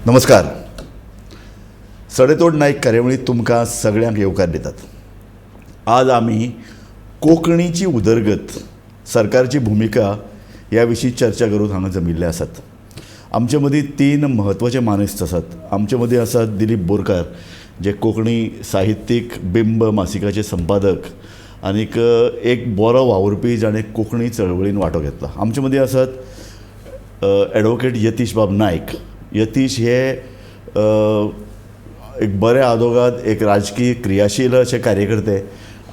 नमस्कार. सडेतोड नायक कार्यावळींत तुमकां सगळ्यांक येवकार दितात. आज आमी कोंकणीची उदरगत, सरकारची भुमिका ह्या विशीं चर्चा करूंक हांगा जमिल्ले आसात. आमचे मदीं तीन म्हत्वाचे मानेस्त आसात. आमचे मदीं आसात दिलीप बोरकार, जे कोंकणी साहित्यीक, बिंब मासिकाचे संपादक आनीक एक बरो वावुरपी जाणें कोंकणी चळवळीन वांटो घेतला. आमचे मदीं आसात एडवोकेट यतीश बाब नायक. यतीश हे एक बरे आदोगाद, एक राजकीय क्रियाशील अशे कार्यकर्ते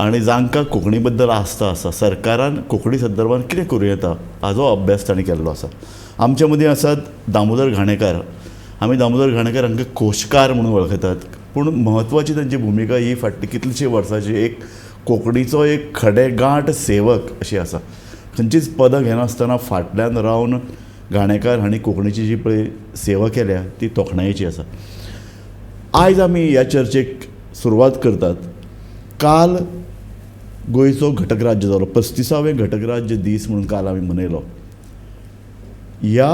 आनी जांकां कोंकणी बद्दल आस्था आसा, सरकारान कोंकणी संदर्भात कितें करूं येता हाजो अभ्यास तांणी केल्लो आसा. आमचे मदीं आसात दामोदर घाणेकार. आमी दामोदर घाणेकार हांकां कोशकार म्हणून वळखतात, पूण म्हत्वाची तांची भुमिका ही फाटली कितलीशीं वर्सांची एक कोंकणीचो एक खडेगांठ सेवक अशी आसा. खंयचीच पदां घेनासतना फाटल्यान रावन घाणेकार हांणी कोंकणीची जी पळय सेवा केल्या ती तोखणायेची आसा. आयज आमी ह्या चर्चेक सुरवात करतात. काल गोंयचो घटक राज्य जालो, 35वें घटक राज्य दीस म्हणून काल आमी मनयलो. ह्या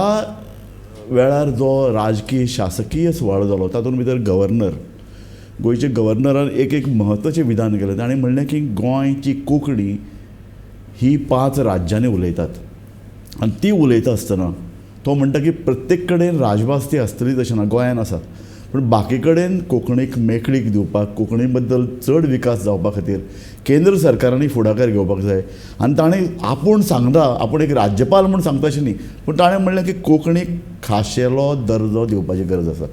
वेळार जो राजकीय शासकीय सुवाळो जालो तातूंत भितर गव्हर्नर, गोंयचे गव्हर्नरान एक एक म्हत्वाचें विधान केलें. ताणें म्हणलें की गोंयची कोंकणी ही 5 राज्यांनी उलयतात आनी ती उलयता आसतना तो म्हणटा की प्रत्येक कडेन राजभास ती आसतली तशें ना, गोंयान आसा, पूण बाकी कडेन कोंकणीक मेकळीक दिवपाक, कोंकणी बद्दल चड विकास जावपा खातीर केंद्र सरकारांनी फुडाकार घेवपाक जाय. आनी ताणें आपूण सांगता, आपूण एक राज्यपाल म्हूण सांगता अशें न्ही, पूण ताणें म्हणलें की कोंकणीक खाशेलो दर्जो दिवपाची गरज आसा.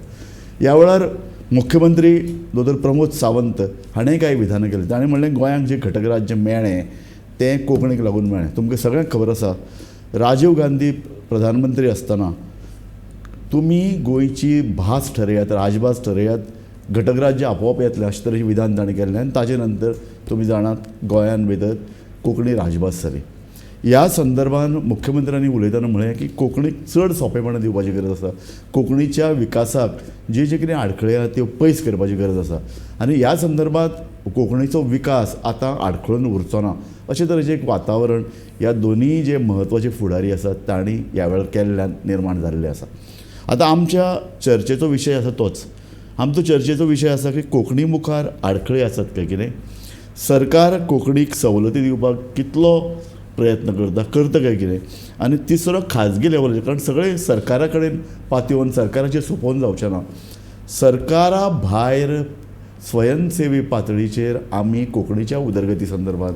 ह्या वेळार मुख्यमंत्री दोतोर प्रमोद सावंत हाणें कांय विधानां केलीं. ताणें म्हणलें गोंयांक जें घटक राज्य मेळ्ळें तें कोंकणीक लागून मेळ्ळें. तुमकां सगळ्यांक खबर आसा, राजीव गांधी प्रधानमंत्री आसतना तुमी गोंयची भास ठरयात, राजभास ठरयात, घटक राज्य आपोआप येतलें अशें तरेचें विधान ताणें केल्लें. आनी ताजे नंतर तुमी जाणात गोंयान भितर कोंकणी राजभास जाली. ह्या संदर्भान मुख्यमंत्र्यांनी उलयतना म्हळें की कोंकणीक चड सोंपेपणां दिवपाची गरज आसा, कोंकणीच्या विकासाक जे जे कितें आडखळी आहा त्यो पयस करपाची गरज आसा आनी ह्या संदर्भात कोंकणीचो विकास आतां आडखळून उरचो ना अशें तरेचें एक वातावरण ह्या दोनूय जे म्हत्वाचे फुडारी आसात तांणी ह्या वेळार केल्ल्यान निर्माण जाल्लें आसा. आतां आमच्या चर्चेचो विशय आसा तोच, आमचो चर्चेचो विशय आसा की कोंकणी मुखार आडखळी आसात काय कितें, सरकार कोंकणीक सवलती दिवपाक कितलो प्रयत्न करता, करता काय कितें, आनी तिसरो खाजगी लेवलाचेर, कारण सगळें सरकारा कडेन पातयेवन सरकाराचेर सोंपोवन जावचें ना, सरकारा भायर स्वयंसेवी पातळीचेर आमी कोंकणीच्या उदरगती संदर्भात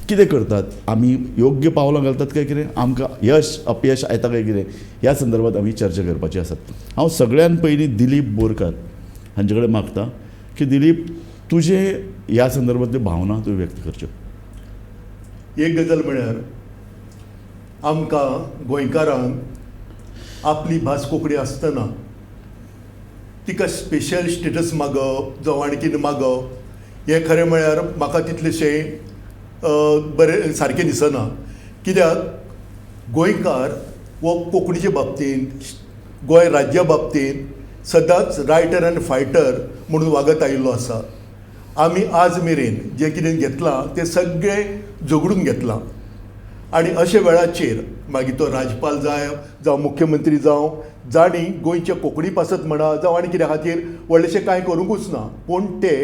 कितें करतात, आमी योग्य पावलां घालतात काय कितें, आमकां यश अपयश येता काय कितें, ह्या संदर्भात आमी चर्चा करपाची आसात. हांव सगळ्यान पयलीं दिलीप बोरकार हांचे कडेन मागता की दिलीप, तुजे ह्या संदर्भातल्यो भावना तुवें व्यक्त करच्यो. एक गजाल म्हळ्यार आमकां गोंयकारांक आपली भास कोंकणी आसतना तिका स्पेशल स्टेटस मागप जावं आनी कितें मागप हें खरें म्हळ्यार म्हाका तितलेशें बरें सारकें दिसना. कित्याक गोंयकार हो कोंकणीचे बाबतींत, गोंय राज्या बाबतींत सदांच रायटर आनी फायटर म्हणून वागत आयिल्लो आसा. आमी आज मेरेन जें कितें घेतलां तें सगळें झगडून घेतलां आनी अशे वेळाचेर मागीर तो राज्यपाल जाय जावं मुख्यमंत्री जावं, जांणी गोंयच्या कोंकणी पासत म्हणा जावं आनी कित्या खातीर व्हडलेशें कांय करूंकूच ना, पूण ते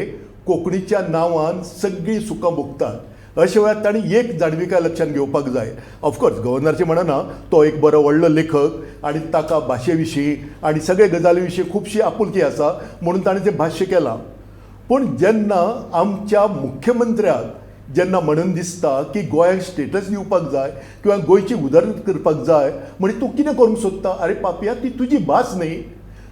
कोंकणीच्या नांवान सगळीं सुखां भोगतात. अशे वेळार तांणी एक जाणविकाय लक्षांत घेवपाक जाय. ऑफकोर्स गव्हर्नराचें म्हणना, तो एक बरो व्हडलो लेखक आनी ताका भाशे विशीं आनी सगळे गजाली विशीं खुबशी आपुलकी आसा म्हणून ताणें तें भाश्य केलां. पूण जेन्ना आमच्या मुख्यमंत्र्याक जेन्ना म्हणून दिसता की गोंयांक स्टेटस दिवपाक जाय किंवा गोंयची उदरगत करपाक जाय, म्हणजे तूं कितें करूंक सोदता? आरे पापया, ती तुजी भास न्ही,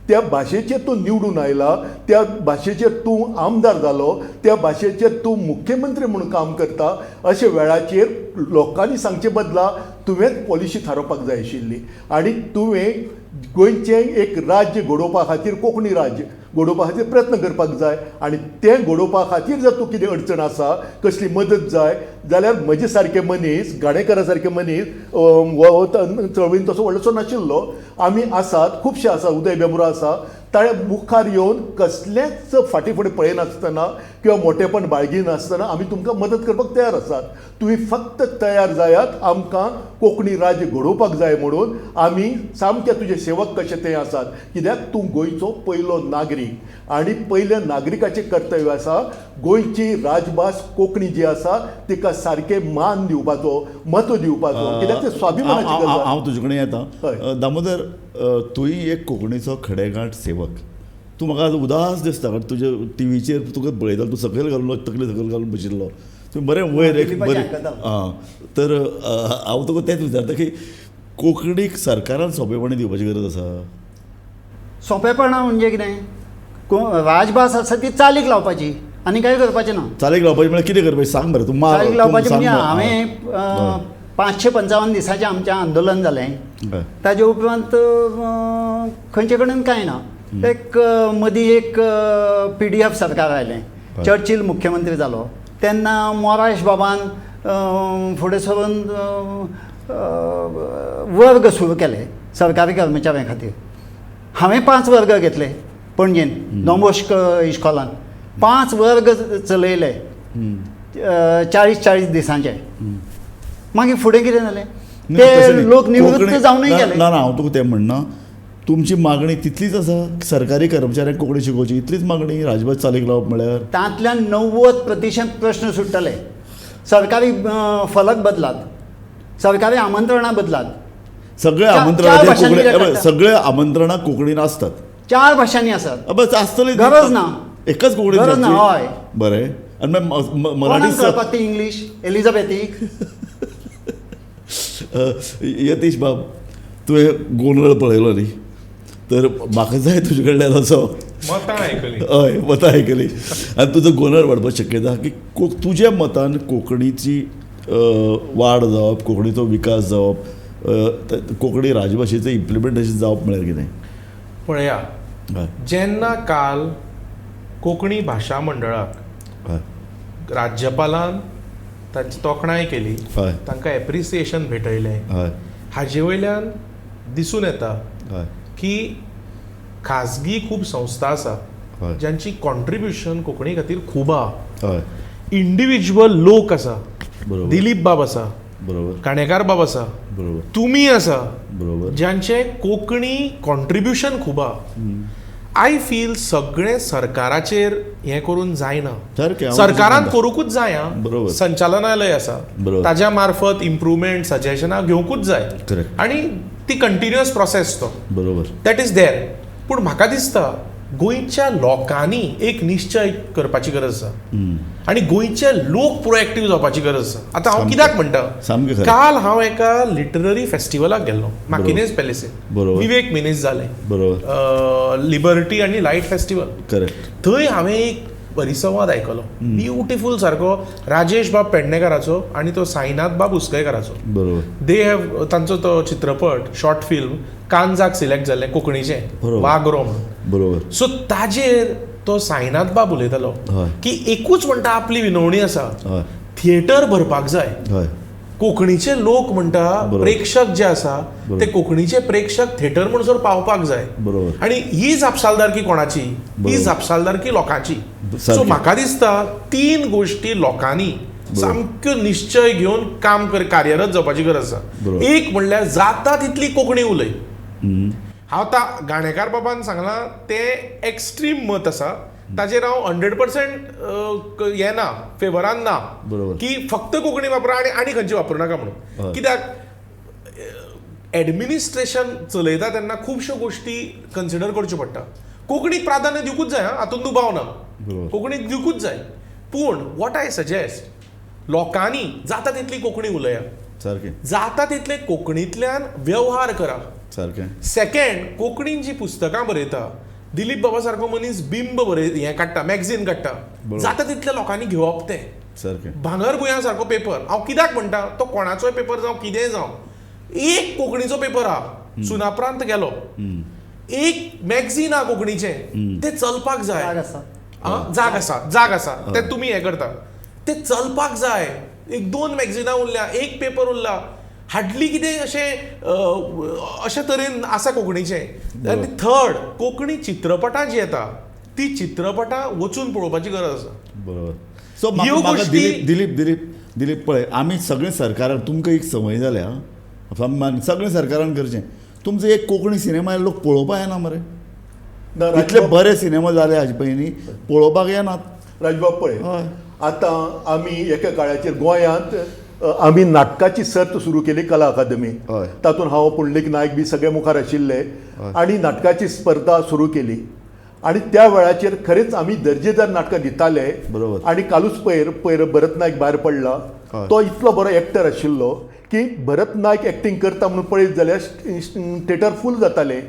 त्या भाशेचेर तूं निवडून आयला, त्या भाशेचेर तूं आमदार जालो, त्या भाशेचेर तूं मुख्यमंत्री म्हणून काम करता. अशे वेळाचेर लोकांनी सांगचे बदला तुवेंच पॉलिशी थारोवपाक जाय आशिल्ली आनी तुवें गोंयचें एक राज्य घडोवपा खातीर, कोंकणी राज्य घडोवपा खातीर प्रयत्न करपाक जाय आनी तें घडोवपा खातीर जर तूं कितें अडचण आसा, कसली मदत जाय जाल्यार म्हजे सारके मनीस, गाणेकारा सारके मनीस, हो चळवळीन तसो व्हडलोसो नाशिल्लो, आमी आसात, खुबशे आसात, उदय भेंब्रो आसा, ताणें मुखार येवन कसलेंच फाटीं फुडें पळयनासतना किंवा मोटेपण बाळगिनासतना आमी तुमकां मदत करपाक तयार आसात, तुमी फक्त तयार जायात, आमकां कोंकणी राज्य घडोवपाक जाय म्हणून आमी सामके तुजे सेवक कशे ते आसात. कित्याक तूं गोंयचो पयलो नागरीक आनी पयल्या नागरिकाचें कर्तव्य आसा गोंयची राजभास कोंकणी जी आसा तिका सारकें मान दिवपाचो, म्हत्व दिवपाचो, कित्याक ते स्वाभिमानाची गजाल. हांव तुजे कडेन येता. दामोदर, तूंय एक कोंकणीचो खडेगांठ सेवक. तूं म्हाका आज उदास दिसता कारण तुजे टिवीचेर तुका पळयता, तूं सकयल घालून तकली सकयल घालून बशिल्लो, तूं बरें वयर एक बरें. आं, तर हांव तुका तेंच विचारता की कोंकणीक सरकारान सोंपेपणी दिवपाची गरज आसा. सोंपेपणां म्हणजे कितें, राजभास आसा ती चालीक लावपाची आनी कांय करपाचें ना. चालीक लावपाची म्हळ्यार कितें करपाचें सांग बरें तूं. चालीक लावपाचें म्हणजे हांवें 555 दिसांचें आमचें आंदोलन जालें, ताजे उपरांत खंयचे कडेन कांय ना. एक मदीं एक PDF सरकार आयलें, चर्चिल मुख्यमंत्री जालो, तेन्ना मोरायश बाबान फुडें सरून वर्ग सुरू केले सरकारी कर्मचाऱ्यां खातीर. हांवें 5 वर्ग घेतले पणजेन डॉन बॉस्को इस्कॉलान, 5 वर्ग चलयले 40-40 दिसांचे. मागीर फुडें कितें जालें, ते लोक निवृत्त जावनूय गेले. ना ना, हांव तुका तें म्हणना, तुमची मागणी तितलीच आसा, सरकारी कर्मचाऱ्यांक कोंकणी शिकोवची इतलीच मागणी, राजभास चालीक लावप म्हळ्यार तांतल्यान 90% प्रश्न सुट्टले. सरकारी फलक बदलात, सरकारी आमंत्रणां बदलात, सगळे आमंत्रणां, सगळे आमंत्रणां कोंकणीन आसतात, 4 भाशांनी आसात, बस आसतले, गरज ना एकच कोंकणी, गरज ना. हय बरें. आनी मराठी कळपाक ती इंग्लीश एलिझाबेथी. यतीश बाब, तुवें गोंदळ पळयलो न्ही, तर म्हाका जाय तुजे कडल्यान असो मतां आयकली. हय, मतां आयकली आनी तुजो गोंदळ वाडपाची शक्यता की तुज्या मतान कोंकणीची वाड जावप, कोंकणीचो विकास जावप, कोंकणी राजभाशेचें इम्प्लिमेंटेशन जावप म्हळ्यार कितें? पळया, जेन्ना काल कोंकणी भाशा मंडळाक राज्यपालान तांची तोखणाय केली, तांकां एप्रिसिएशन भेटयलें, हाजे वयल्यान दिसून येता की खाजगी खूब संस्था आसा ज्यांची कॉन्ट्रिब्युशन कोंकणी खातीर खूब आहा, इंडिविज्युअल लोक आसा, दिलीप बाब आसा, बरोबर, काणेकार बाब आसा, बरोबर, तुमी आसा, बरोबर, ज्यांचे कोंकणी कॉन्ट्रिब्युशन खूब आहा. I feel सगळें सरकाराचेर हें करून जायना, सरकारान करूंकूच जाय, संचालनालय आसा ताज्या मार्फत इम्प्रुवमेंट सजेशनां घेवंकूच जाय आनी ती कंटिन्युअस प्रोसेस तो, बरोबर, that is there. पूण म्हाका दिसता गोंयच्या लोकांनी एक निश्चय करपाची गरज आसा आनी गोंयचे लोक प्रोएक्टीव जावपाची गरज आसा. आतां हांव कित्याक म्हणटा, काल हांव एका लिटररी फेस्टिवलाक गेल्लो माकिनेज पॅलेसीन, विवेक मिनेज जालें, लिबर्टी आनी लायट फेस्टिवल, थंय हांवें एक परिसंवाद आयकलो ब्युटिफूल सारको, राजेश बाब पेडणेकाराचो आनी तो साईनाथ बाब उसकयकाराचो. They have तांचो तो चित्रपट शॉर्ट फिल्म कांजाक सिलेक्ट जाल्लें कोंकणीचें, वागरो म्हणून, बरोबर. सो ताजेर तो साईनाथ बाब उलयतालो की एकूच म्हणटा आपली विनवणी आसा, थिएटर भरपाक जाय, कोंकणीचे लोक म्हणटा प्रेक्षक जे आसा ते कोंकणीचे प्रेक्षक थिएटर म्हणसर पावपाक जाय, आनी ही जापसालदारकी कोणाची, ही जापसालदारकी लोकांची. सो म्हाका दिसता 3 गोश्टी लोकांनी सामक्यो निश्चय घेवन काम कार्यरत जावपाची गरज आसा. एक म्हणल्यार जाता तितली कोंकणी उलय. हांव आतां गाणेकार बाबान सांगलां तें एक्स्ट्रीम मत आसा, ताजेर हांव 100% हें ना, फेवरान ना की फक्त कोंकणी वापरा आनी आनी खंयची वापरूं नाका म्हणून. कित्याक एडमिनिस्ट्रेशन चलयता तेन्ना खुबश्यो गोश्टी कन्सिडर करच्यो पडटा. कोंकणीक प्राधान्य दिवकूच जाय, हातूंत दुबाव ना, कोंकणीक दिवकूच जाय. पूण what I suggest, लोकांनी जाता तितली कोंकणी उलया, जाता तितले कोंकणींतल्यान वेव्हार करा. सेकंड, कोंकणीन जी पुस्तकां बरयता, दिलीप बाबा सारको मनीस बिंब बरय हें काडटा, मॅगझीन काडटा, जाता तितल्या लोकांनी घेवप तें. भांगरभुंया सारको पेपर, हांव कित्याक म्हणटा, तो कोणाचोय पेपर जावं कितेंय जावं, एक कोंकणीचो पेपर आहा, सुनाप्रांत गेलो, एक मॅगझीन आहा कोंकणीचें, तें चलपाक जाय. जाग आसा, जाग आसा, तें तुमी हें करता, तें चलपाक जाय. 1-2 मॅगझिनां उरल्या, एक पेपर उरला, हाडली कितें अशें अशे तरेन आसा कोंकणीचें. आनी थर्ड, कोंकणी चित्रपटां जी येता ती चित्रपटां वचून पळोवपाची गरज आसा. बरोबर. सो म्हाका दिलीप दिलीप दिलीप दिलीप पळय, आमी सगळें सरकारान तुमकां एक संवय जाल्या, सगळें सरकारान करचें. तुमचो एक कोंकणी सिनेमा लोक पळोवपाक येना मरे, इतले बरे सिनेमा जाले हाजे पयलीं पळोवपाक येनात. राजबाब पळय, आतां आमी एका काळाचेर गोंयांत आमी नाटकाची सर्त सुरू केली कला अकादमी, तातूंत हांव पुंडलीक नायक बी सगळे मुखार आशिल्ले आनी नाटकाची स्पर्धा सुरू केली आनी त्या वेळाचेर खरेंच आमी दर्जेदार नाटकां दिताले. बरोबर. आनी कालूच पयर पयर भरत नायक भायर पडला, तो इतलो बरो एक्टर आशिल्लो की भरत नायक एक्टींग करता म्हणून पळयत जाल्यार थिएटर फूल जातालें.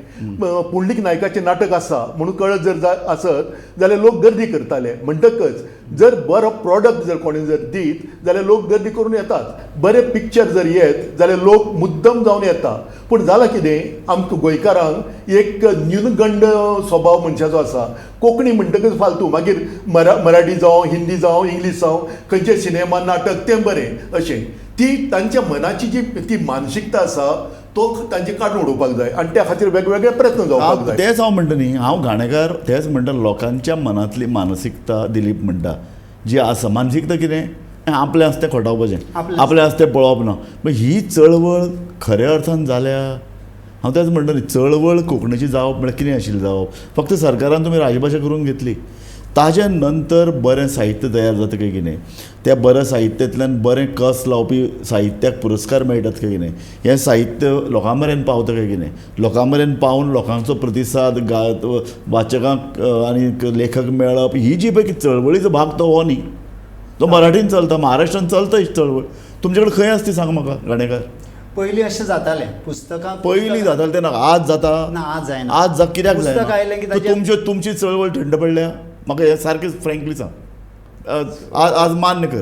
पुंडलीक नायकाचें नाटक आसा म्हणून कळत जर आसत जाल्यार लोक गर्दी करताले. म्हणटकच जर बरो प्रॉडक्ट जर कोणी जर दीत जाल्यार लोक गर्दी करून येतात, बरें पिक्चर जर येत जाल्यार लोक मुद्दम जावन येता. पूण जालां कितें, आमकां गोंयकारांक एक न्यूनगंड स्वभाव मनशाचो आसा. कोंकणी म्हणटकच फालतू, मागीर मराठी जावं, हिंदी जावं, इंग्लीश जावं, खंयचे सिनेमा नाटक तें बरें अशें ती तांच्या मनाची जी ती मानसिकता आसा तो तांचे काडून उडोवपाक जाय आनी त्या खातीर वेगवेगळे प्रयत्न जावपाक जाय. तेंच हांव म्हणटा न्ही, हांव घाणेकार तेंच म्हणटा, लोकांच्या मनांतली मानसिकता दिलीप म्हणटा जी आसा, मानसिकता कितें आपलें आसा तें खोटावपाचें, आपलें आसा तें पळोवप ना. ही चळवळ खऱ्या अर्थान जाल्या, हांव तेंच म्हणटा न्ही, चळवळ कोंकणीची जावप म्हळ्यार कितें आशिल्लें जावप, फक्त सरकारान तुमी राजभाशा करून घेतली, ताजे नंतर बरें साहित्य तयार जाता काय कितें, त्या बऱ्या साहित्यांतल्यान बरें कस लावपी साहित्याक पुरस्कार मेळटात काय कितें, हें साहित्य लोकां मेरेन पावता काय कितें, लोकां मेरेन पावून लोकांचो प्रतिसाद वाचकांक आनी लेखक मेळप, ही जी पळय चळवळीचो भाग तो हो न्ही, तो मराठीन चलता, महाराष्ट्रान चलता ही चळवळ. तुमचे कडेन खंय आसा ती सांग म्हाका घाणेकार. पयलीं अशें जातालें, पुस्तकां पयलीं जातालें तें नाका, आज जाता ना, आज जायना, आज कित्याक जायना? तुमची चळवळ थंड पडल्या, म्हाका हें सारकें फ्रेंकली सांग, आज आज मान्य कर,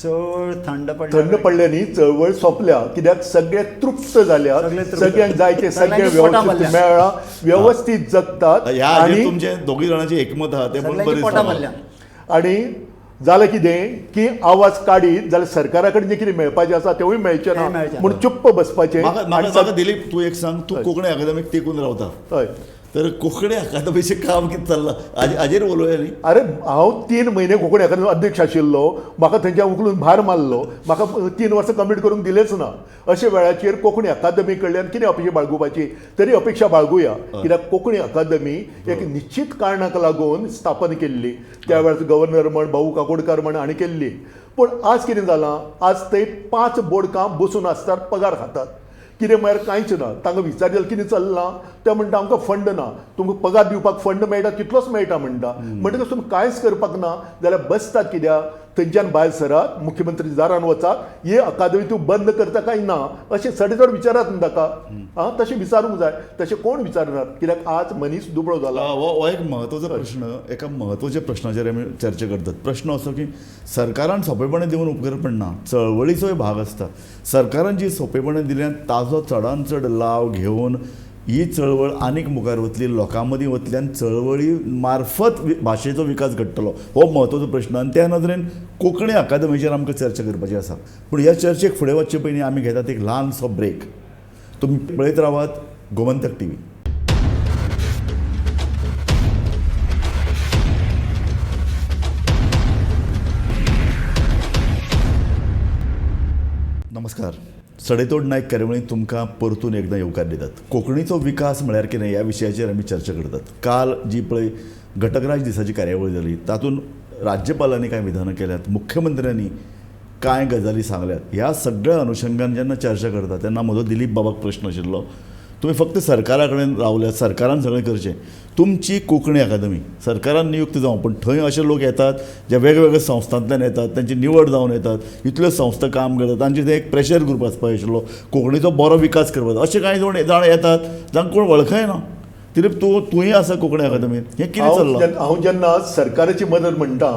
चळवळ थंड थंड पडल्या न्ही, चळवळ सोंपल्या, कित्याक सगळे तृप्त जाल्या, सगळ्यांक जाय ते सगळे व्यवस्थीत मेळ्ळां, व्यवस्थीत जगतात. ह्या तुमचे दोगी जाणांचे एकमत आहा तें. आनी जालें कितें की आवाज काडीत जाल्यार सरकारा कडेन जें कितें मेळपाचें आसा तेवूय मेळचें ना म्हूण चुप्प बसपाचें. म्हाका दिलीप तूं एक सांग, तूं कोंकणी अकादमीक तेकून रावता, हय, तर कोंकणी अकादमीचें काम कितें चल्लां हाजेर उलोवया न्ही. अरे हांव 3 म्हयने कोंकणी अकादमी अध्यक्ष आशिल्लो, म्हाका थंयच्यान उखलून भायर मारलो, म्हाका 3 वर्सां कमीट करूंक दिलेंच ना. अशे वेळाचेर कोंकणी अकादमी कडल्यान कितें अपेक्षा बाळगुपाची, तरी अपेक्षा बाळगुया, कित्याक कोंकणी अकादमी एक निश्चीत कारणाक लागून स्थापन केल्ली, त्या वेळार गव्हर्नर म्हण भाऊ काकोडकार म्हण हांणी केल्ली. पूण आज कितें जालां, आज थंय 5 बोडकां बसून आसतात, पगार खातात, कितें म्हळ्यार कांयच ना. तांकां विचारलें कितें चल्लां ते म्हणटा आमकां फंड ना, तुमकां पगार दिवपाक फंड मेळटा तितलोच मेळटा म्हणटा, म्हणटकच तुमी कांयच करपाक ना जाल्यार बसतात कित्याक, थंयच्यान भायर सरात, मुख्यमंत्री दारान वचात, ही अकादमी तूं बंद करता काय ना अशें चड चड विचारात न्हू ताका. आं, तशें विचारूंक जाय, तशें कोण विचारनात, कित्याक आज मनीस दुबळो जाला. हो एक म्हत्वाचो प्रश्न, एका म्हत्वाच्या प्रश्नाचेर आमी चर्चा करतात. प्रश्न असो की सरकारान सोंपेपणी दिवन उपकार पडना, चळवळीचोय भाग आसता. सरकारान जी सोंपेपणी दिल्यान ताजो चडान चड लाव घेवन ही चळवळ आनीक मुखार वतली, लोकां मदीं वतली आनी चळवळी मार्फत भाशेचो विकास घडटलो, हो म्हत्वाचो प्रश्न. आनी त्या नदरेन कोंकणी अकादमीचेर आमकां चर्चा करपाची आसा. पूण ह्या चर्चेक फुडें वचचे पयलीं आमी घेतात एक ल्हानसो ब्रेक. तुमी पळयत रावात गोमंतक टीव्ही. नमस्कार, सडेतोड नायक कार्यावळींत तुमकां परतून एकदां येवकार दितात. कोंकणीचो विकास म्हळ्यार कितें ह्या विशयाचेर आमी चर्चा करतात. काल जी पळय घटकराज दिसाची कार्यावळ जाली तातूंत राज्यपालांनी कांय विधानां केल्यात, मुख्यमंत्र्यांनी कांय गजाली सांगल्यात. ह्या सगळ्या अनुशंगान जेन्ना चर्चा करता तेन्ना म्हजो दिलीप बाबाक प्रश्न आशिल्लो, तुमी फक्त सरकारा कडेन रावल्यात, सरकारान सगळें करचें, तुमची कोंकणी अकादमी सरकारान नियुक्त जावं, पूण थंय अशे लोक येतात जे वेगवेगळ्या संस्थांतल्यान येतात, तांची निवड जावन येतात, इतल्यो संस्था काम करतात, तांचे ते एक प्रेशर ग्रूप आसपाक आशिल्लो कोंकणीचो बरो विकास करपाक. अशे कांय जाण येतात जांकां कोण वळखयना, दिलीप, तूंय आसा कोंकणी अकादमीन, हें कितें चल्लां? हांव जेन्ना सरकाराची मदत म्हणटा,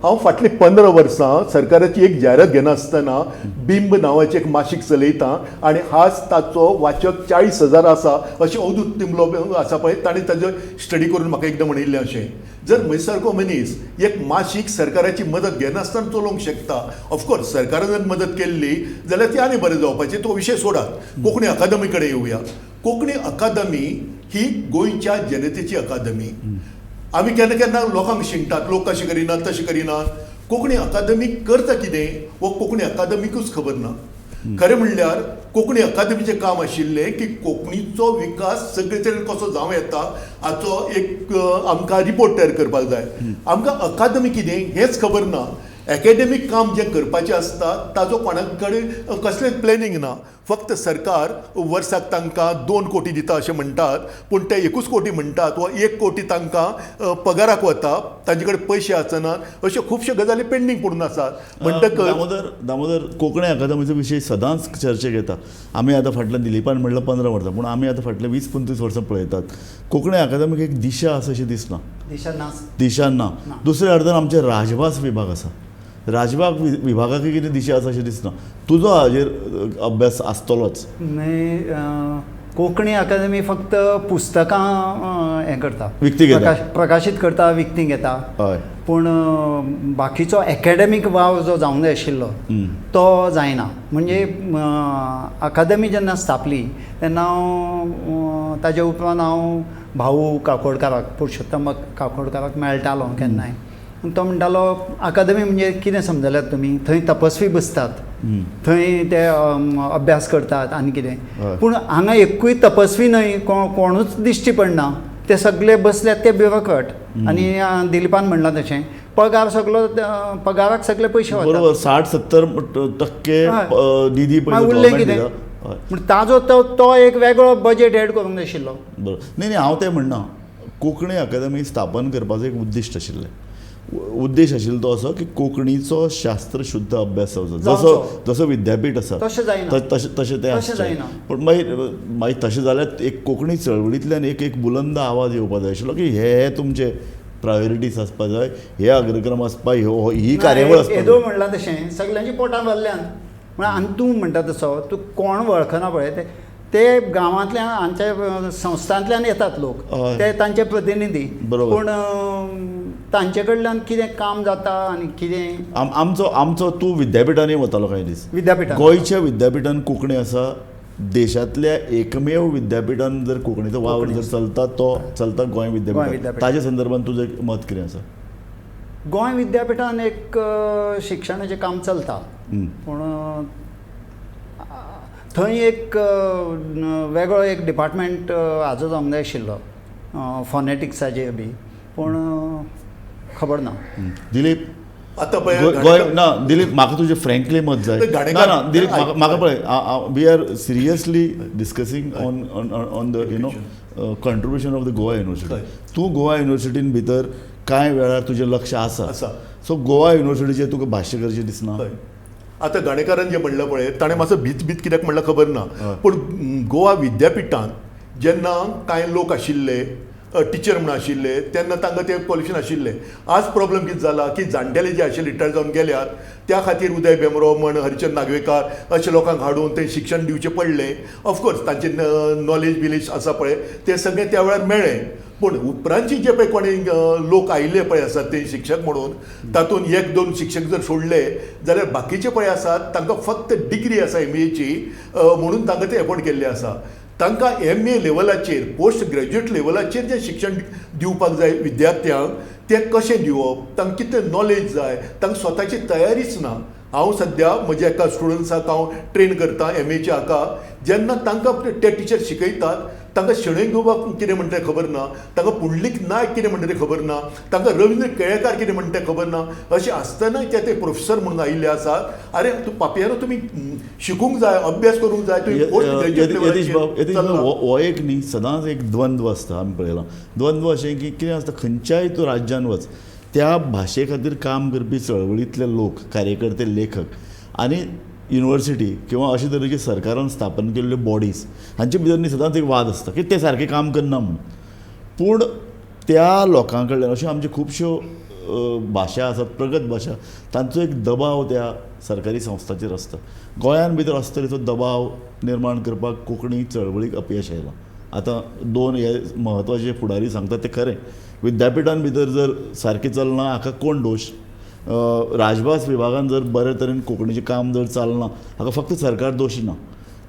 हांव फाटलीं 15 वर्सां सरकाराची एक जायरात घेनासतना बिंब नांवाचें एक मासीक चलयता आनी आज ताचो वाचक 40,000 आसा अशें अवधूत तिंबलो आसा पळय, ताणें ताजो स्टडी करून म्हाका एकदां म्हणिल्लें अशें. जर म्हजे सारको मनीस एक मासीक सरकाराची मदत घेनासतना चलोवंक शकता, ऑफकोर्स सरकारान जर मदत केल्ली जाल्यार ती आनी बरें जावपाचें, तो विशय सोडात. कोंकणी अकादमी कडेन येवया. कोंकणी अकादमी ही गोंयच्या जनतेची अकादमी. आमी केन्ना केन्ना लोकांक शिणटात, लोक कशें करिनात तशें करिनात. कोंकणी अकादमी करता कितें हो कोंकणी अकादमीकूच खबर ना. खरें म्हणल्यार कोंकणी अकादमीचें काम आशिल्लें की कोंकणीचो विकास सगळे तरेन कसो जावं येता हाचो एक आमकां रिपोर्ट तयार करपाक जाय. आमकां अकादमी कितें हेंच खबर ना. एकेडमीक काम जें करपाचें आसता ताजो कोणा कडेन कसलेंच प्लॅनिंग ना. फक्त सरकार वर्साक तांकां 2 कोटी दिता अशें म्हणटात, पूण ते 1 कोटी म्हणटात वा 1 कोटी तांकां पगाराक वता, तांचे कडेन पयशे आसनात. अश्यो खुबश्यो गजाली पेंडींग पडून आसात. म्हणटकच दामोदर, कोंकणी अकादमीचो विशय सदांच चर्चेक येता. आमी आतां फाटल्यान दिलीपान म्हणल्यार 15 वर्सां, पूण आमी आतां फाटले 20-25 वर्सां पळयतात कोंकणी अकादमीक एक दिशा आसा अशी दिसना, दिशा ना. दुसऱ्या अर्थान आमचे राजभास विभाग आसा, राजभास विभागाक कितें दिशा आसा अशें दिसना. तुजो हाजेर अभ्यास आसतलोच. कोंकणी अकादमी फक्त पुस्तकां हें करता, विकती घेता, प्रकाशीत करता, विकती घेता. हय. पूण बाकीचो एकेडमीक वावर जो जावंक जाय आशिल्लो तो जायना. म्हणजे अकादमी जेन्ना स्थापली तेन्ना हांव ताजे उपरांत हांव भाऊ काकोडकाराक, पुरुषोत्तम काकोडकाराक मेळटालो केन्नाय. तो म्हणटालो अकादमी म्हणजे कितें समजल्यात तुमी, थंय तपस्वी बसतात, थंय ते अभ्यास करतात आनी कितें. पूण हांगा एकूय तपस्वी न्हय, कोणूच दिश्टी पडना, ते सगळे बसल्यात ते ब्युरोक्रेट. आनी दिलीपान म्हणलां तशें पगार सगलो, पगाराक सगळे पयशे वतात. बरोबर, 60-70% निधी उरलें कितें? पूण ताजो तो एक वेगळो बजेट एड करूंक जाय आशिल्लो. बरोबर. न्ही न्ही, हांव तें म्हणना. कोंकणी अकादमी स्थापन करपाचो एक उद्दिश्ट आशिल्लें. उद्देश आशिल्लो तो असो की कोंकणीचो शास्त्रशुद्ध अभ्यास जावचो, जसो जसो विद्यापीठ आसा तशें जायना, तशें तें आसचें. पूण मागीर मागीर तशें जाल्यार एक कोंकणी चळवळींतल्यान एक एक बुलंद आवाज येवपा जाय आशिल्लो की हे तुमचे प्रायोरिटीज आसपा जाय, हे अग्रक्रम आसपा, ही कार्यावळ आसपा. येदो म्हणलां तशें सगल्यांची पोटां भरल्यान म्हळ्यार. आनी तूं म्हणटा तसो तूं कोण वळखना पळय, ते गांवांतल्यान आमच्या संस्थांतल्यान येतात लोक, ते तांचे प्रतिनिधी. बरोबर. पूण तांचे कडल्यान कितें काम जाता आनी कितें आमचो आमचो तूं विद्यापिठांनी वतालो कांय दीस, विद्यापिठान, गोंयच्या विद्यापिठान कोंकणी आसा, देशांतल्या एकमेव विद्यापिठान जर कोंकणीचो वावर जर चलता तो चलता गोंय विद्यापीठान. ताजे संदर्भात तुजें मत कितें आसा? गोंय विद्यापिठान एक शिक्षणाचें काम चलता, पूण थंय एक वेगळो एक डिपार्टमेंट हाजो जावंक जाय आशिल्लो फोनेटिक्साचेर बी, पूण खबर ना. दिलीप, आतां पळय गोंय ना, दिलीप म्हाका तुजें फ्रेंकली मत जाय. ना ना दिलीप, म्हाका पळय, we are seriously discussing on on the you know contribution of the Goa university. तूं गोवा युनिवर्सिटीन भितर कांय वेळार तुजें लक्ष आसा, सो गोवा युनिवर्सिटीचेर तुका भाश्य करचें दिसना? आतां गाणेकारान जें म्हणलां पळय, ताणें मातसो भीत भीत कित्याक म्हणलां खबर ना, पूण गोवा विद्यापिठांत जेन्ना कांय लोक आशिल्ले टिचर म्हूण आशिल्ले तेन्ना तांकां तें क्वॉलिफिकेशन आशिल्लें. आज प्रॉब्लम कितें जाला की जाणटेले जे आशिल्ले रिटायर जावन गेल्यात, त्या खातीर उदय भेंब्रो म्हण, हरिचंद नागवेकार अशे लोकांक हाडून तें शिक्षण दिवचें पडलें. ऑफकोर्स तांचें नॉलेज बिलेज आसा पळय तें सगळें त्या वेळार मेळ्ळें, पूण उपरांतची जे पळय कोणी लोक आयिल्ले पळय आसात ते शिक्षक म्हणून, तातूंत 1-2 शिक्षक जर सोडले जाल्यार बाकीचे पळय आसात तांकां फक्त डिग्री आसा MAची म्हणून तांकां ते एपॉयंट केल्ले आसा. तांकां MA लेवलाचेर, पोस्ट ग्रॅज्युएट लेवलाचेर जें शिक्षण दिवपाक जाय विद्यार्थ्यांक तें कशें दिवप, तांकां कितलें नॉलेज जाय, तांकां स्वताची तयारीच ना. हांव सद्या म्हज्या एका स्टुडंट्साक हांव ट्रेन करता MAच्या हाका, जेन्ना तांकां ते टिचर शिकयतात तांकां शणै गोंयबाब कितें म्हणटा तें खबर ना, तांकां पुंडलीक नायक कितें म्हणटा तें खबर ना, तांकां रविंद्र केळेकार कितें म्हणटा तें खबर ना. अशें आसतनाय ते ते प्रोफेसर म्हणून आयिल्ले आसात. आरे तूं पापयानो, तुमी शिकूंक जाय, अभ्यास करूंक जाय, तुमी पोस्ट ग्रॅज्युएट. हो एक न्ही सदांच एक द्वंद्व आसता, आमी पळयलां द्वंद्व अशें की कितें आसता, खंयच्याय तूं राज्यान वच त्या भाशे खातीर काम करपी चळवळींतले लोक, कार्यकर्ते, लेखक आनी युनिवर्सिटी किंवा अशे तरेचे सरकारान स्थापन केल्ल्यो बॉडीज हांचे भितर न्ही सदांच एक वाद आसता की ते सारकें काम करना म्हणून. पूण त्या लोकां कडल्यान अश्यो आमच्यो खुबश्यो भाशा आसात, प्रगत भाशा, तांचो एक दबाव त्या सरकारी संस्थाचेर आसता. गोंयान भितर अशे तरेचो दबाव निर्माण करपाक कोंकणी चळवळीक अपयश आयलां. आतां दोन हे म्हत्वाचे फुडारी सांगतात ते खरें, विद्यापिठान भितर जर सारकें चलना हाका कोण दोश, राजभास विभागान जर बरे तरेन कोंकणीचें काम जर चलना हाका फक्त सरकार दोशी ना.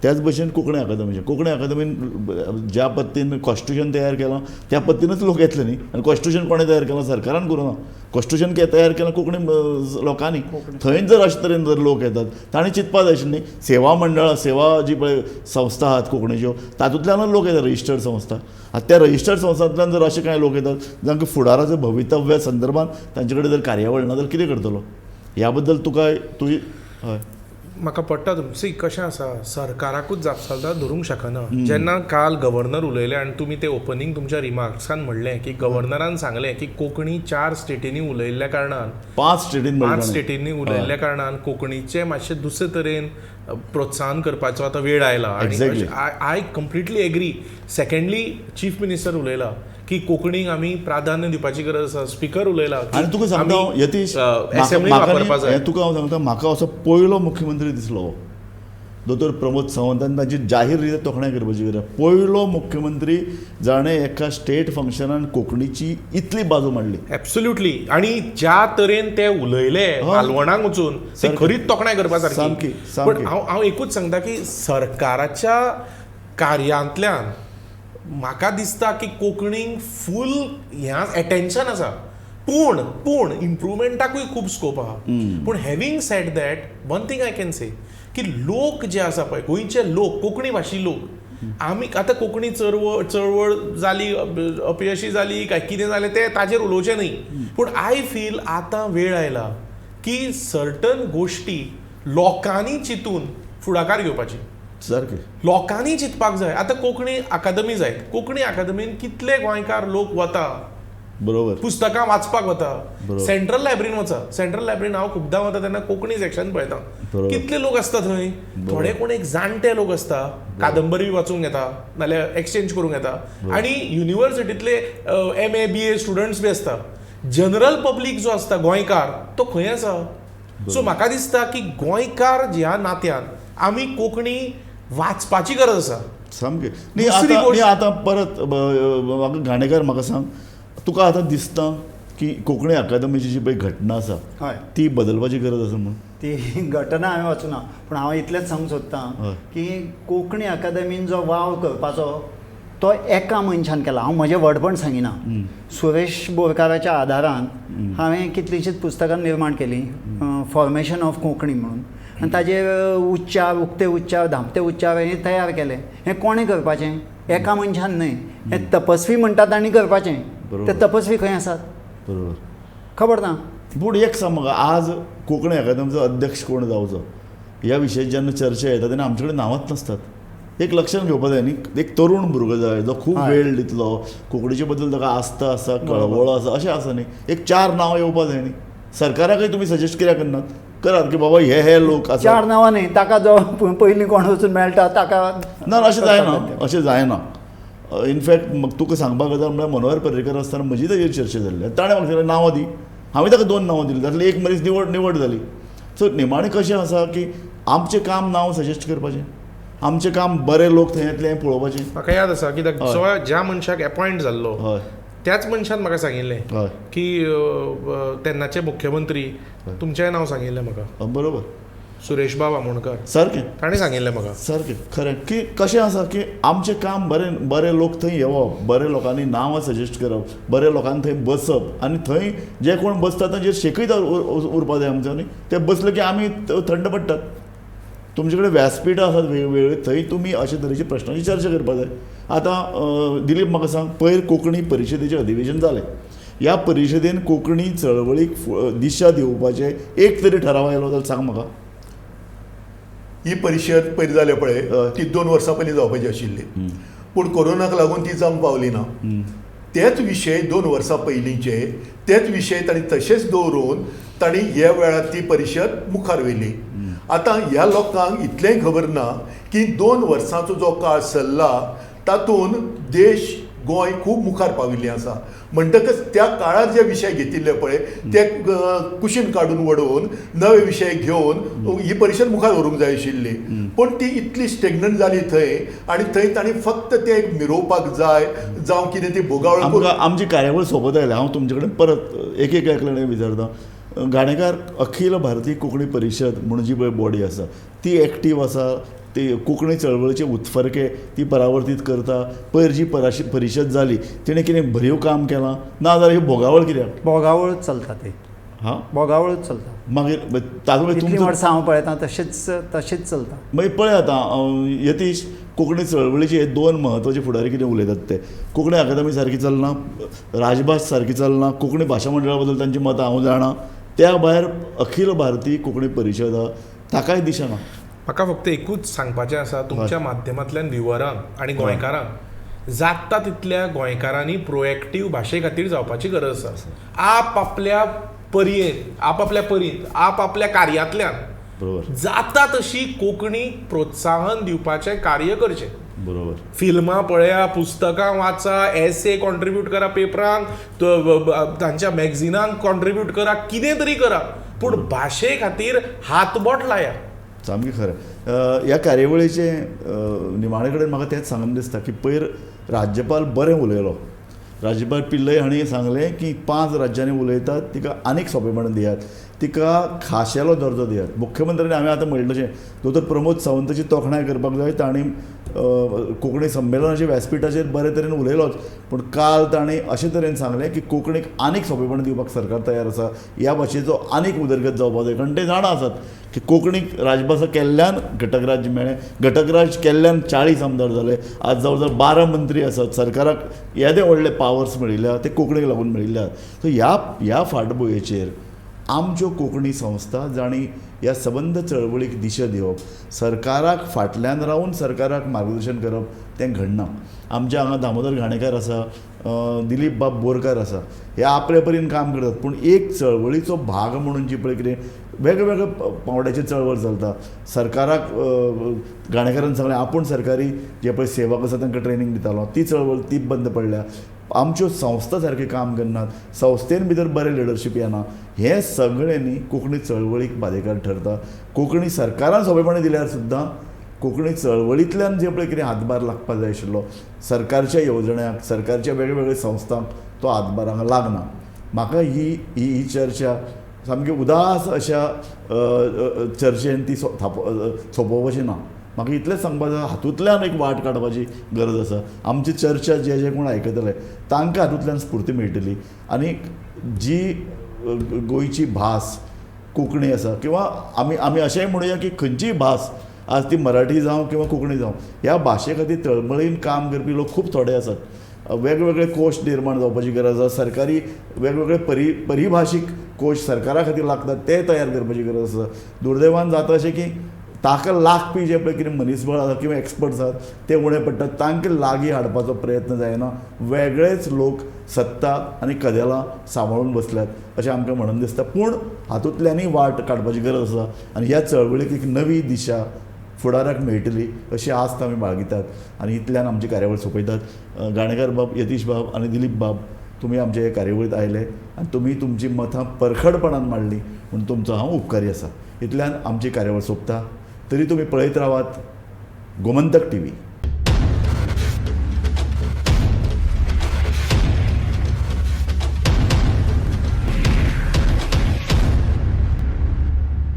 त्याच भशेन कोंकणी अकादमीचें, कोंकणी अकादमीन ज्या पद्दतीन कॉन्स्टिट्युशन तयार केलां त्या पद्दतीनच लोक येतले न्ही. आनी कॉन्स्टिट्युशन कोणें तयार केलां? सरकारान करूं ना. कॉन्स्टिट्युशन तयार केलां कोंकणी लोकांनी. थंय जर अशे तरेन जर लोक येतात तांणी चिंतपा जाय आशिल्लें न्ही. सेवा मंडळां, सेवा जी पळय संस्था आहात कोंकणीच्यो तातूंतल्यानूच लोक येतात, रजिस्टर्ड संस्था. आतां त्या रजिस्टर्ड संस्थांतल्यान जर अशे कांय लोक येतात जांकां फुडाराचो भवितव्या संदर्भात तांचे कडेन जर कार्यावळ ना जाल्यार कितें करतलो? ह्या बद्दल तुका तुजी हय म्हाका पडटा. सी कशें आसा, सरकाराकूच जापसालदार धरूंक शकना. जेन्ना काल गव्हर्नर उलयले आनी तुमी ते ओपनींग तुमच्या रिमार्क्सान म्हणलें की गव्हर्नरान सांगलें की कोंकणी 4 स्टेटींनी उलयल्ल्या कारणान, 5 स्टेटींनी उलयल्ल्या कारणान कोंकणीचें मातशें दुसरे तरेन प्रोत्साहन करपाचो आतां वेळ आयला. आनी I completely agree. Secondly, chief minister उलयला की कोंकणीक आमी प्राधान्य दिवपाची गरज आसा. स्पिकर उलयला. आनी तुका सांगता यतीश, असेंब्ली वापरपा जाय. तुका हांव सांगता, म्हाका असो पयलो मुख्यमंत्री दिसलो दोतोर प्रमोद सावंत, आनी तांची जाहीर रित्या तोखणाय करपाची गरज. पयलो मुख्यमंत्री जाणें एका स्टेट फंक्शनान कोंकणीची इतली बाजू मांडली. एब्सोल्युटली. आनी ज्या तरेन ते उलयले मालवणाक वचून, ते खरीच तोखणाय करपा सारकी. पण हांव एकूच सांगता की सरकाराच्या कार्यांतल्यान म्हाका दिसता की कोंकणीक फूल ह्या एटेन्शन आसा, पूण पूण इम्प्रुवमेंटाकूय खूब स्कोप आहा. पूण having said that, one thing I can say की लोक जे आसा पळय, गोंयचे लोक, कोंकणी भाशी लोक, आमी आतां कोंकणी चळवळ जाली, अपयशी जाली काय कितें जालें तें ताजेर उलोवचें न्ही, पूण I feel आतां वेळ आयला की सर्टन गोश्टी लोकांनी चिंतून फुडाकार घेवपाची. सारकें लोकांनी चिंतपाक जाय. आतां कोंकणी अकादमी जाय, कोंकणी अकादमीन कितले गोंयकार लोक वता, बरोबर, पुस्तकां वाचपाक वता, सेंट्रल लायब्ररीन वचा. सेंट्रल लायब्ररीन हांव खुबदां वता तेन्ना कोंकणी सेक्शन पळयता, कितले लोक आसता थंय. थोडे कोण एक जाणटे लोक आसता, कादंबरी वाचूंक येता नाल्यार एक्सचेंज करूंक येता, आनी युनिवर्सिटींतले MA BA students बी आसता. जनरल पब्लीक जो आसता गोंयकार तो खंय आसा? सो म्हाका दिसता की गोंयकार ह्या नात्यान आमी कोंकणी वाचपाची गरज आसा. सामकें. न्ही आतां परत म्हाका घाणेकार, म्हाका सांग, तुका आतां दिसता की कोंकणी अकादमीची जी पळय घटना आसा ती बदलपाची गरज आसा म्हणून? ती घटना हांवें वाचूना, पूण हांव इतलेंच सांगूंक सोदतां की कोंकणी अकादमीन जो वावर करपाचो तो एका मनशान केला. हांव म्हजें व्हडपण सांगिना, सुरेश बोरकाराच्या आदारान हांवें कितलींशींच पुस्तकां निर्माण केलीं, फॉर्मेशन ऑफ कोंकणी म्हणून, आनी ताजेर उच्चार, उक्ते उच्चार, धांपते उच्चार हे तयार केले. हें कोणें करपाचें? एका मनशान न्हय. हें तपस्वी म्हणटा तांणी करपाचें. ते तपस्वी खंय आसात? बरोबर, खबर ना. पूण एक सांग म्हाका, आज कोंकणी अकादमीचो अध्यक्ष कोण जावचो ह्या विशयाची जेन्ना चर्चा येता तेन्ना आमचे कडेन नांवांच नासतात. एक लक्षांत घेवपा जाय न्ही, एक तरूण भुरगो जाय जो खूब वेळ दितलो, कोंकणीचे बद्दल ताका आस्था आसा, कळवळो आसा, अशें आसा न्ही. एक 4 नांवां येवपा जाय न्ही. सरकाराकय तुमी सजेस्ट कित्याक करनात? करात की बाबा हे हे लोक आसा. 4 नांवां न्ही, ताका जो पयलीं कोण वचून मेळटा ताका. ना, अशें जायना, अशें जायना. इनफॅक्ट तुका सांगपाक गजाल म्हळ्यार मनोहर पर्रीकर आसतना म्हजी ताजेर चर्चा जाल्ली. ताणें म्हाका सांगलें नांवां दी, हांवें ताका 2 नांवां दिलीं, तातूंतली एक मनीस निवड जाली. सो निमाणें कशें आसा की आमचें काम नांव सजेस्ट करपाचें, आमचें काम बरे लोक थंय येतले हें पळोवपाचें. म्हाका याद आसा कित्याक ज्या मनशाक एपॉयंट जाल्लो त्याच मनशान म्हाका सांगिल्लें की तेन्नाचे मुख्यमंत्री, तुमचेंय नांव सांगिल्लें म्हाका, बरोबर, सुरेश बाब आमोणकर, सारकें ताणें सांगिल्लें म्हाका. सारकें, खरें की कशें आसा की आमचें काम बरें बरे लोक थंय येवप, बरे लोकांनी नांवां सजेस्ट करप, बरे लोकांनी थंय बसप, आनी थंय जे कोण बसता तांचेर शेकय उरपा जाय आमचो न्ही. ते बसले की आमी थंड पडटात. तुमचे कडेन व्यासपीठां आसात वेगवेगळी, थंय तुमी अशे तरेच्या प्रश्नांची चर्चा करपाक जाय. आतां दिलीप म्हाका सांग, पयर कोंकणी परिशदेचें अधिवेशन जालें. ह्या परिशदेन कोंकणी चळवळीक दिशा दिवपाचें एक तरी ठराव आयलो जाल्यार सांग म्हाका. ही परिशद पयर जाल्या पळय ती 2 वर्सां पयलीं जावपाची आशिल्ली, पूण कोरोनाक लागून ती जावंक पावली ना. तेच विशय 2 वर्सां पयलींचे तेच विशय तांणी तशेंच दवरून तांणी ह्या वेळार ती परिशद मुखार व्हेली. आतां ह्या लोकांक इतलेंय खबर ना की 2 वर्सांचो जो काळ सरला तातूंत देश गोंय खूब मुखार पाविल्लें आसा. म्हणटकच त्या काळार जे विशय घेतिल्ले पळय ते कुशीन काडून वडोवन नवे विशय घेवन ही परिशद मुखार व्हरूंक जाय आशिल्ली, पूण ती इतली स्टेग्नंट जाली थंय आनी थंय तांणी फक्त ते एक मिरोवपाक जाय जावं कितें ती भोगावळ. आमची कार्यावळ सोंपत आयल्या. हांव तुमचे कडेन परत एक एक एकल्यान विचारता. गाणेकार, अखिल भारतीय कोंकणी परिशद म्हणून जी पळय बॉडी आसा ती एक्टीव आसा, ती कोंकणी चळवळीचे उत्फर्के ती परावर्तीत करता. पयर जी परिशद जाली तिणें कितें भरीव काम केलां ना जाल्यार ही भोगावळ कित्याक? भोगावळूच चलता ती. हां, भोगावळूच चलता. मागीर तातूंत इतलीं वर्सां हांव पळयतां तशेंच तशेंच चलता. मागीर पळय आतां यतीश, कोंकणी चळवळीचे हे दोन म्हत्वाचे फुडारी कितें उलयतात ते कोंकणी अकादमी सारकी चलना, राजभास सारकी चलना, कोंकणी भाशा मंडळा बद्दल तांची मतां हांव जाणा. त्या भायर अखिल भारतीय कोंकणी परिशद ताकाय दिशा ना. म्हाका फक्त एकूच सांगपाचें आसा तुमच्या माध्यमांतल्यान व्युवरांक आनी गोंयकारांक, जाता तितल्या गोंयकारांनी प्रोएक्टीव भाशे खातीर जावपाची गरज आसा. आप आपल्या परयेन, आपापल्या परीन, आपापल्या कार्यांतल्यान बरोबर जाता तशी कोंकणी प्रोत्साहन दिवपाचें कार्य करचें. बरोबर, फिल्मां पळया, पुस्तकां वाचा, एसे कॉन्ट्रिब्यूट करा पेपरांक, तांच्या मॅगझिनांक कॉन्ट्रिब्यूट करा, कितें तरी करा, पूण भाशे खातीर हातबोट लाया. सामकें खरें. ह्या कार्यावळीचें निमाणे कडेन म्हाका तेंच सांगन दिसता की पयर राज्यपाल बरें उलयलो. राज्यपाल पिल्लय हांणी सांगलें की 5 राज्यांनी उलयतात तिका आनीक सोंपेपणान दियात, तिका खाशेलो दर्जो दियात. मुख्यमंत्र्यांनी हांवें आतां म्हणलें तशें दोतोर प्रमोद सावंताची तोखणाय करपाक जाय, तांणी कोंकणी संमेलनाच्या व्यासपिठाचेर बरे तरेन उलयलोच, पूण काल तांणी अशे तरेन सांगलें की कोंकणीक आनीक सोंपेपणान दिवपाक सरकार तयार आसा, ह्या भाशेचो आनीक उदरगत जावपाक जाय. कारण ते जाणा आसात की कोंकणीक राजभाशा केल्ल्यान घटक राज्य मेळ्ळें, घटक राज्य केल्ल्यान 40 आमदार जाले, आज जवळ जवळ 12 मंत्री आसात, सरकाराक येदे व्हडले पावर्स मेळिल्ले ते कोंकणीक लागून मेळिल्ले आसात. सो ह्या फाटभुंयेचेर आमच्यो कोंकणी संस्था जांणी ह्या सबंद चळवळीक दिशा दिवप, सरकाराक फाटल्यान रावन सरकाराक मार्गदर्शन करप तें घडना. आमच्या हांगा दामोदर घाणेकार आसा, दिलीप बाब बोरकार आसा, हे आपले परीन काम करतात, पूण एक चळवळीचो भाग म्हणून जी पळय कितें वेगळे पावंड्याचेर चळवळ चलता. सरकाराक घाणेकारान सांगलें आपूण सरकारी जे पळय सेवक आसा तांकां ट्रेनींग दितालो, ती चळवळ ती बंद पडल्या. आमच्यो संस्था सारक्यो काम करनात, संस्थेन भितर बरें लिडरशीप येना. हें सगळें न्ही कोंकणी चळवळीक बादेकार ठरता. कोंकणी सरकारान सोंपेपणी दिल्यार सुद्दां कोंकणी चळवळींतल्यान जे पळय कितें हातभार लागपाक जाय आशिल्लो सरकारच्या येवजण्यांक, सरकारच्या वेगवेगळ्या संस्थांक तो हातभार हांगा लागना. म्हाका ही ही चर्चा सामकी उदास अशा चर्चेन ती सोंपोवपाची ना. म्हाका इतलेंच सांगपाक जाय, हातूंतल्यान एक वाट काडपाची गरज आसा. आमची चर्चा जे जे कोण आयकतले तांकां हातूंतल्यान स्फूर्ती मेळटली आनी जी गोंयची भास कोंकणी आसा किंवा आमी आमी अशेंय म्हणुया की खंयचीय भास आज ती मराठी जावं किंवा कोंकणी जावं, ह्या भाशे खातीर तळमळीन काम करपी लोक खूब थोडे आसात. वेगवेगळे कोश निर्माण जावपाची गरज आसा, सरकारी वेगवेगळे परिभाशीक कोश सरकारा खातीर लागतात ते तयार करपाची गरज आसा. दुर्दैवान जाता अशें की ताका लागपी जे पळय कितें मनीसबळ आसा किंवा एक्सपर्ट्स आसात ते उणें पडटात, तांकां लागीं हाडपाचो प्रयत्न जायना. वेगळेच लोक सत्ता आनी कदेलां सांबाळून बसल्यात अशें आमकां म्हणून दिसता. पूण हातूंतल्यानूय वाट काडपाची गरज आसा आनी ह्या चळवळीक एक नवी दिशा फुडाराक मेळटली अशी आस्त आमी बाळगितात आनी इतल्यान आमची कार्यावळ सोंपयतात. गाणेकार बाब, यतीश बाब आनी दिलीप बाब, तुमी आमचे हे कार्यावळींत आयले आनी तुमी तुमची मतां परखडपणान मांडली म्हूण तुमचो हांव उपकारी आसा. इतल्यान आमची कार्यावळ सोंपता. तरी तुमी पळयत रावात गोमंतक टीव्ही.